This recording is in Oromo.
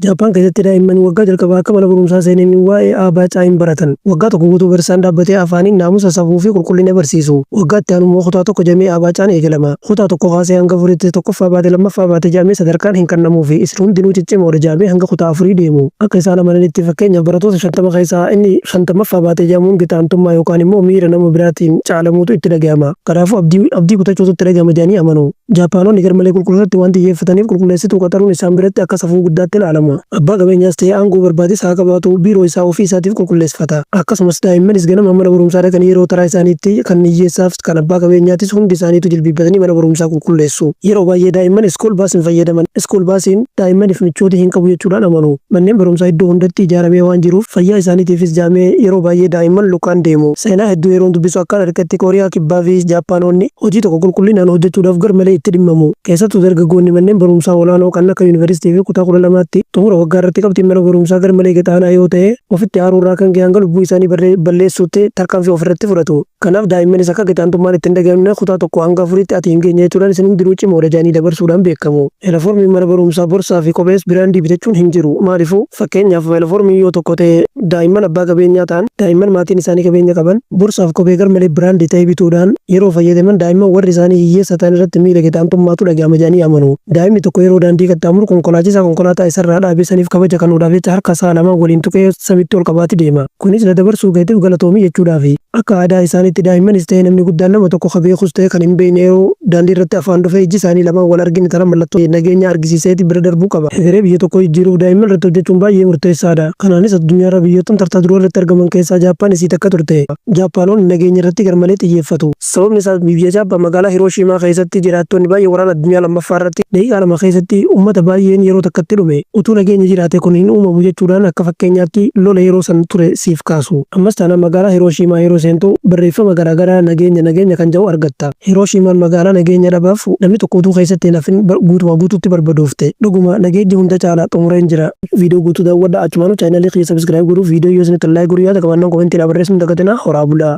Jaappaan keessatti daa'imman waggaa jalqabaa akka mana barumsaa seenaniin waa'ee A B C hin baratan. Waggaa tokko guutuu barsiisaan dhaabbatee afaaniin naamusa, safuu fi qulqullina barsiisu. Waggaa itti aanu immoo kutaa tokko jedhamee A B C'n eegalama. Kutaa tokko kaasee hanga afuritti tokkoffaa baate, lammaffaa baate jedhamee sadarkaan hin kennamuufi. Isin hundinuu ciccimoodha jedhamee hanga kutaa afurii deemu. Akka isaan amananitti, fakkeenyaaf, barattoota 50 keessaa inni 50ffaa baate jedhamuun gitaantummaa yookaan immoo miira nama biraatiin caalamuutu itti dhagahama. Kanaafuu abdii kutachuutu itti dhagahama jedhanii amanu. Jaappaanonni garmalee qulqullina irratti waan xiyyeeffataniif qulqulleessituu qaxaruun isaan biratti akka safuu guddaatti ilaalama. Abbaa qabeenyaas ta'e aangoo barbaades haa qabaatu, biiroo isaa ofii isaatiif qulqulleessifata. Akkasumas daa'immanis ganama mana barumsaa dhaqanii yeroo taraa isaaniitti kan hiyyeessaaf kan abbaa qabeenyaatis hundi isaaniitu jilbiibbatanii mana barumsaa qulqulleessu. Yeroo baay'ee daa'imman school bus hin fayyadaman. School busiin daa'immaniif michoota hin qabu jechuudhaan amanu. Manneen barumsaa iddoo hundatti ijaaramee waan jiruuf fayyaa isaaniitiifis jedhamee yeroo baay'ee daa'imman lukaan deemu. Seenaa hedduu yeroon dubbisu akkaan argetti, Kooriyaa Kibbaa fi Jaappaanonni hojii tokko qulqullinaan hojjechuudhaaf garmalee itti dhimmamu. Keessattuu dargaggoonni manneen barumsaa olaanoo kan akka yuunivarsiitii fi kutaa 12tti xumura waggaa irratti qabxiin mana barumsaa garmalee gad aanaa yoo ta'e, ofitti aaruurraa kan ka'e hanga lubbuu isaanii balleessuutti tarkaanfii ofirratti fudhatu. Kanaaf daa'immanis akka gadaantummaan itti hin dhaga'amne kutaa tokko hanga afuriitti ati hin geenye jechuudhaan isin hundinuu cimoodha jedhanii dabarsuudhaan beekamu. Uniformiin mana barumsaa, borsaa fi kophees brandii bitachuun hin jiru. Maaliifuu, fakkeenyaaf, uniformiin yoo tokko ta'e, daa'imman abbaa qabeenyaa ta'an, daa'imman maatiin isaanii qabeenya qaban, borsaaf kophee garmalee brandii ta'e bituudhaan yeroo fayyadaman, daa'imman warri isaanii hiyyeessa ta'an irratti miira gadaantummaatu dhaga'ama jedhanii amanu. Daa'imni tokko yeroo daandii qaxxaamuru konkolaachisaa konkolaataa isarraa dhaabe saniif kabaja kennuudhaaf jecha harka isaa lamaan waliin tuqee samitti ol qabaati deema. Kunis na dabarsuu keetiif galatoomii jechuudhaafi. Akka aadaa isaaniitti daa'immanis ta'e namni guddaan nama tokko ka beekus ta'e kan hin beekne yeroo daandii irratti afaan dhufee ijji isaanii lamaan wal argine tana mallattoo nageenya argisiiseeti bira darbuu qaba. Egeree biyya tokkoo jijjiiruuf daa'imman irratti hojjechuun baay'ee murteessaadha. Kanaanis addunyaarra biyyoottan tartaa duraa irratti argaman keessaa Jaappaan isii takka turte. Jaappaanonni nageenya irratti garmalee xiyyeeffatu. Sababni isaas biyya Jaappaan magaalaa Hirooshiimaa keessatti jiraattonni baay'ee waraana addunyaa lammaffaa irratti daqiiqaa 2 keessatti uummata baay'een yeroo takkatti dhume. Utuu nageenyi jiraate kun hin uumamu jechuudhaan akka fakkeenyaatti lola yeroo san ture siif kaasu. Ammas taanaan magaalaa Hirooshiimaa yeroo seentu barreeffama garaagaraa nageenya nageenya kan jedhu argatta. Hirooshiimaan magaalaa nageenya dhabaaf namni tokko utuu keessatti hin hafin guutumaa guutuutti barbadoofte. Dhuguma nageenyi hunda caala. Xumureen jira. Viidiyoo guutuu daawwadhaa. Achumaanuu channelii kiyya subscribe godhuu, viidiyoo yoo isinitti like godhuu, yaada qabaannaan commentiidhaan barreessuun dagatinaa. Horaa bulaa.